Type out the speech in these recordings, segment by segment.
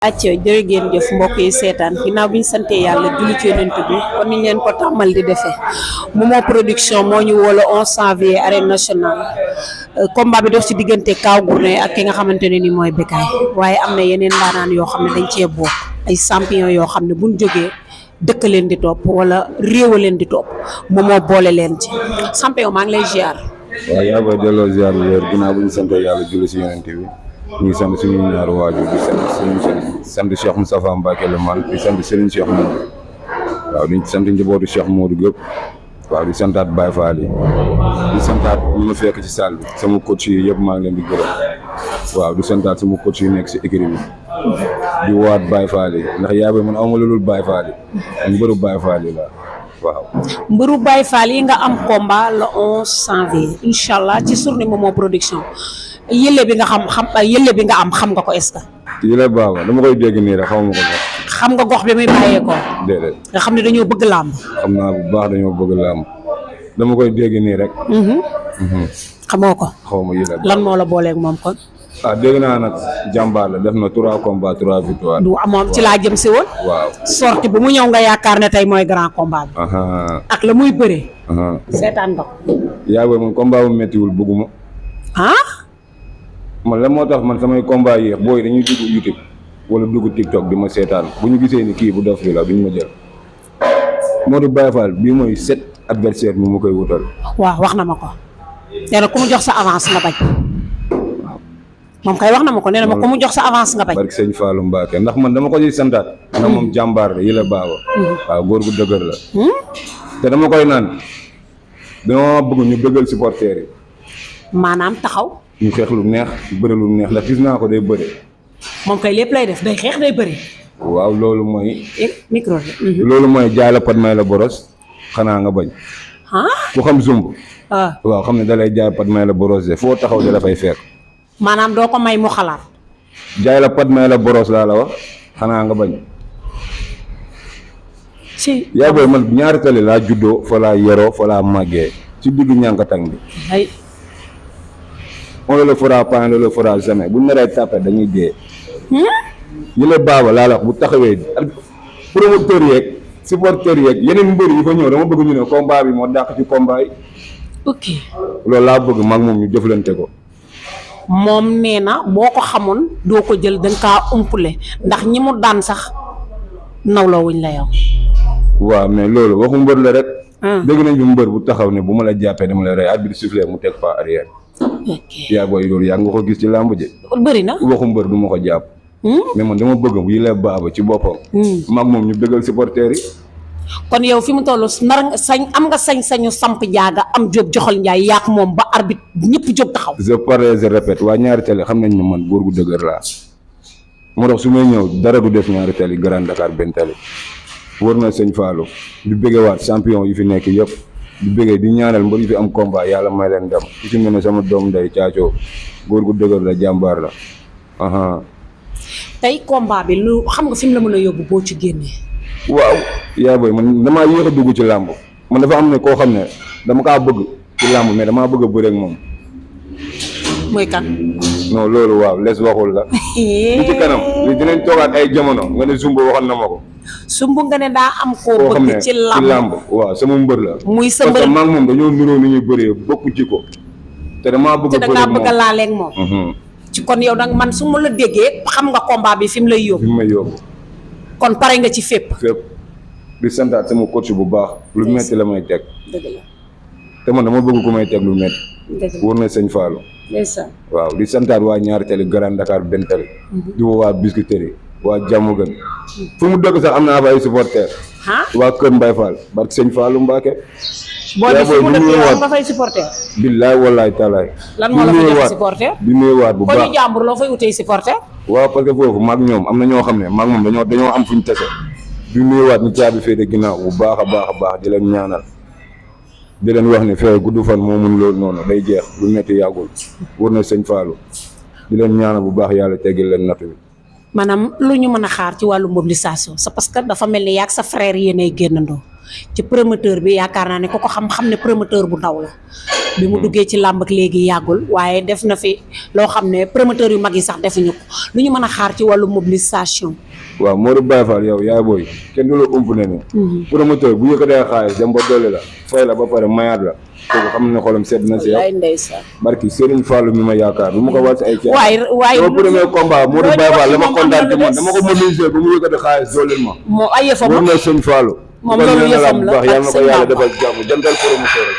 acca jërë ngeen jëf mbokk yi seetaan ginnaaw bi ñu sante yàlla julli ci yonent bi kon niñ leen ko tàmmal di defee Momo Production moo ñu woo le 11 janvier arène nationale combat bi dox ci diggante Kaw Gourdin ak ki nga xamante ne ni mooy Bécaye waaye am na yeneen ndaanaan yoo xam ne dañ cee bokk ay champion yoo xam ne buñ jógee dëkk leen di topp wala réew leen di topp Momo boole leen ci champion maa ngi lay ziar. waaw yaa bay delloo ziar bu wér ginnaaw bu ñu sante yàlla julli si yonent bi ñu ngi sant suñu ñaari waajur di sant Cheikh Moustapha Mbacké le man di sant Serigne Cheikh Modou waaw di sant njabootu Cheikh Modou gépp waaw di santaat Baye Fall yi di santaat ñu ma fekk ci salle bi sama coach yi yëpp maa ngi leen di gërëm waaw di santaat sama coach yi nekk si écurie bi di waat Baye Fall yi ndax yaa bay man awma lu dul Baye Fall yi mbëru Baye Fall yi la waaw mbëru Baye Fall yi nga am combat le 11 janvier incha allah ci journée Momo Production yële bi nga yële bi nga am xam nga ko est-ce que. yële baaba dama koy dégg nii rek xaw ma ko sax. xam nga gox bi muy bàyyeekoo. déedéet nga xam ne dañoo bëgg làmb. xam naa bu baax dañoo bëgg làmb dama koy dégg nii rek. xamoo ko. xaw ma yële lan moo la booleeg moom kon. dégg naa nag jàmbaar la def na 3 combats 3 victoires. du amoon ci laa jëm si woon. waaw sorti bu mu ñëw nga yaakaar ne tey mooy grand combat bi. ak la muy bëree. seetaan nga ko. yaa booy man combat bu méttiwul bëgguma. man la moo tax man samay combat yéex booy dañuy dugg YouTube wala dugg TikTok di ma seetaan bu ñu gisee ni kii bu dof bi la duñ ma jël Modou Baye Fall bii mooy 7 adversaire bi mu koy wutal. waaw wax na ma ko nee na ku mu jox sa avance nga bañ. moom kay wax na ma ko nee na ma ku mu jox sa avance nga bañ. barke sëñ Fallou Mbacké ndax man dama ko ciy santaat. ndax moom jàmbaar la yële baaba. waaw góor gu dëgër la. te dama koy naan dama bëgg ñu bëggal supporters yi. maanaam taxaw. ñu xeex lu neex bëri lu neex ndax gis naa ko day bëri. moom kay lépp lay def day xeex day bëri. waaw loolu mooy. micro bi. loolu mooy jaay la pat may la boros xanaa nga bañ. ku xam zumb. waaw xam ne da lay jaay pat may la boros de foo taxaw de la fay fekk. maanaam doo ko may mu xalaat. jaay la pat may la boros laa la wax xanaa nga bañ. ci yaa booy man ñaari tali laa juddoo fa laa yeroo fa laa màggee ci diggu ñànkatang bi. on le fera pas on le fera jamais bu naree tàppe dañuy dee. yële baaba laa la wax bu taxawee promoteur yeeg supporteur yeeg yeneen mbër yi fa ñëw dama bëgg ñu ne combat bi moo dàq ci combat yi. ok loolu laa bëgg mag moom ñu jëflante ko. moom nee na boo ko xamoon doo ko jël danga kaa umpule ndax ñi mu daan sax nawloo wuñ la yow. waaw mais loolu waxu mbër la rek. dégg nañ fi mbër bu taxaw ne bu ma la jàppee dama la rey arbitre sifflé mu teg pas arrière. yaa booy loolu yaa nga ko gis ci làmb ji. bëri na waxu mbër du ma ko jàpp. mais man dama bëgg bu yile baaba ci boppam. mag moom ñu bëggal supporters yi. kon yow fi mu toll am nga sañ-sañu samp jaaga am jóg joxal njaay yaak moom ba arbitre ñëpp jóg taxaw. je parle je répète waa ñaari télé xam nañ ne man góor gu dëgër laa. moo tax su may ñëw dara du def ñaari télé Grand Dakar benn télé. wër na sëñ Fallou di bëggewaat champion yi fi nekk yëpp. di bëggee di ñaanal mbër yi fi am combat yàlla may leen dem ku ci mel ne sama doom nday caacoo góor gu dëgër la jàmbaar la. tey combat bi lu xam nga fi mu la mën a yóbbu boo ci génnee. waaw yaa booy man damaa yéex a dugg ci làmb man dafa am ne koo xam ne dama kaa bëgg ci làmb mais damaa bëgg a bëre ak moom. mooy kan. non loolu waaw les waxul la. li ci kanam li dinañ toogaat ay jamono nga ne Zumba waxoon na ma ko. Zumba nga ne daa am koo bëgg ci làmb waaw sama mbër la. muy sa mbër parce que maa ngi moom dañoo niroo ni ñuy bëree bokku ci ko. te damaa bëgg a bëre dangaa bëgg a laaleeg moom. ci kon yow nag man su ma la déggee xam nga combat bi fi mu lay yóbbu. fi mu may yóbbu. kon pare nga ci fépp. fépp di santaat sama coach bu baax. lu metti la may teg. dëgg la. te man dama bëgg ku may teg lu metti. dëgg la wóor na sëñ Fallou. ndeysaan. waaw di santaat waa ñaari télé Grand Dakar benn télé. di woo waa Biscuiterie waa jàmm gën. fu mu dëkk sax am naa fa ay supporters. waa Kër Mbaye Fall barke sëñ Fallou Mbacké. boo dee fu mu dëkk yow nga fay supporter. billaay wallaay taalaay. lan moo la fa jox supporter. di nuyuwaat bu baax ko ñu jàmbur loo fay utee supporter. waaw parce que foofu maag ñoom am na ñoo xam ne maag moom dañoo am fuñ tese. di nuyuwaat ñu caabi féete ginnaaw bu baax a baax a baax di leen ñaanal. di leen wax ne fee gudd fan moo mun loolu noonu day jeex lu metti yàggul wër na sëñ Fallou di leen ñaanal bu baax yàlla teggil leen nattu bi. maanaam lu ñu mën a xaar ci wàllu mobilisation c'est parce que dafa mel ni yaag sa frère yéenay génnandoo ci promoteur bi yaakaar naa ne ku ko xam-xam ne promoteur bu ndaw la bi mu duggee ci làmb ak léegi yàggul waaye def na fi loo xam ne promoteur yu mag yi sax defuñu ko lu ñu mën a xaar ci wàllu mobilisation. waaw Modou Baye Fall yow yaay booy kenn du la ump ne ne promoteur bu yëkkatee xaalis dem ba dolli la fay la ba pare mayaat la kooku xam ne xolam sedd na si yow. wallaay ndeysaan. barki Serigne Fallou mi ma yaakaar bu ma ko war si ay caa. waaye sama premier combat Modou Baye Fall la ma kontaan ci man dama ko mobiliser ba mu yëkkati xaalis dooleel ma. moo ay yëfam war na Sëñ Fallou. moom loolu yëfam la yàlla na ko yàlla defal jàmm jantal promoteur rek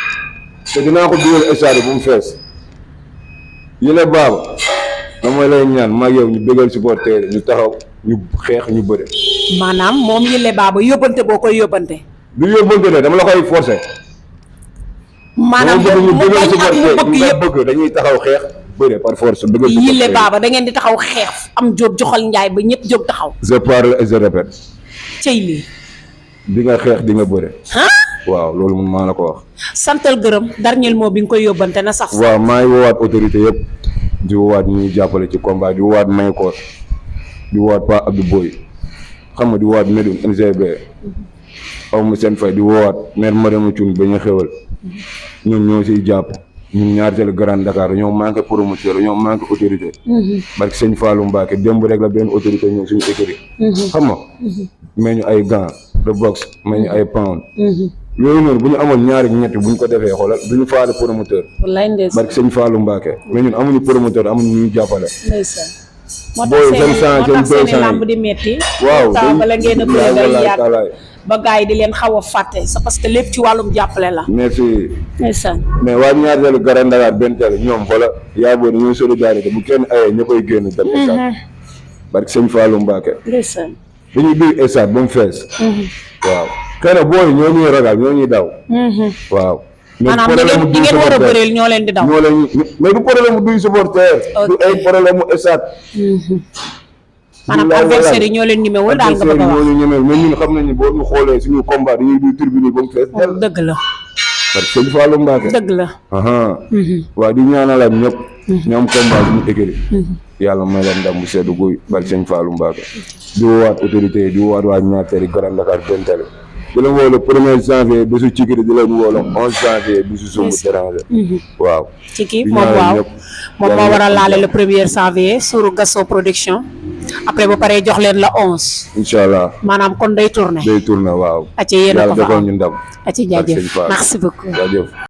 te dinaa ko dugal stade bu mu fees yële baaba damay lay ñaan maa yow ñu bëggal supporter ñu taxaw ñu xeex ñu bëre. maanaam moom yële baaba yóbbante boo koy yóbbante. du yóbbante ne dama la koy forcer. maanaam mu bañ ak mu bëgg yëpp bëgg dañuy taxaw xeex bëre par force. bëggal yële baaba da ngeen di taxaw xeex am jóob joxal njaay ba ñëpp jóg taxaw. je parle et je répète. cey lii. di nga xeex di nga bëre. waaw loolu mun maa la ko wax. santal gërëm dernier mot bi nga koy yóbbante na saf. waaw maa ngi woowaat autorité yëpp di woowaat ñuy jàppale ci combat di woowaat Maykoor di woowaat Pa Abdou Boy xam nga di woowaat Medoune NGB aw ma seen fay di woowaat maire Mariama Thioune ba ñu xewal ñoom ñoo siy jàpp ñun ñaar jël Grand Dakar ñoo manqué promoteur ñoo manqué autorité. barke Sëñ Fallou Mbacke démb rek la benn autorité ñëw suñu écurie xam nga may ñu ay gants de boxe may ñu ay pound yooyu noonu bu ñu amoon ñaari ñetti bu ñu ko defee xoolal du ñu faale promoteur. wallaay ndeysaan barke Sëñ Fallou Mbacke mais ñun amuñu promoteur amuñu ñu jàppale. ndeysaan. moo booy tax seen lamb di metti. waaw day bala ngeen a bëri day yàgg ba gars yi di leen xaw a fàtte c'est parce que lépp ci wàllum jàppale la. merci. ndeysaan. mais waa ñaar jël Grand Dakar benn teel ñoom xoola yaa booy dañoo solidarité bu kenn ayee ña koy génn dem stade barke Sëñ Fallou Mbacke. ndeysaan. dañuy biir stade ba mu fees. waaw xëy na booy ñoo ñuy ragal ñoo ñuy daw. waaw. maanaam di ngeen war a bëreel ñoo leen di daw. ñoo leen mais du problème mu duy supporter. du ay problème mu stade. maanaam adversaire yi ñoo leen ñemewul daal nga bëgg a wax ñoo ñu ñemewul mais ñun xam nañu boo ñu xoolee suñu combat dañuy duy tribune yi ba mu fees. dëgg la. parce que Sëñ Fallou Mbacke. dëgg la. waaw di ñaanalaat ñëpp. ñoom combat suñu écurie. yàlla may leen ndam bu seddu guy barke Sëñ Fallou Mbacke. di woowaat autorité yi di woowaat waa ñaar teel Grand Dakar benn télé. di leen woo le 1er janvier bésu Cikiri di leen woo le 11 janvier bésu Sumbu Déranger. waaw. Ciki moom waaw moom moo war a laale le 1er janvier sur Gaston Production après ba paree jox leen la 11. incha allah maanaam kon day tourné. day tourné waaw. acca yéen a ko fa yàlla defal ñu ndam. acca jaajëf merci beaucoup. jaajëf.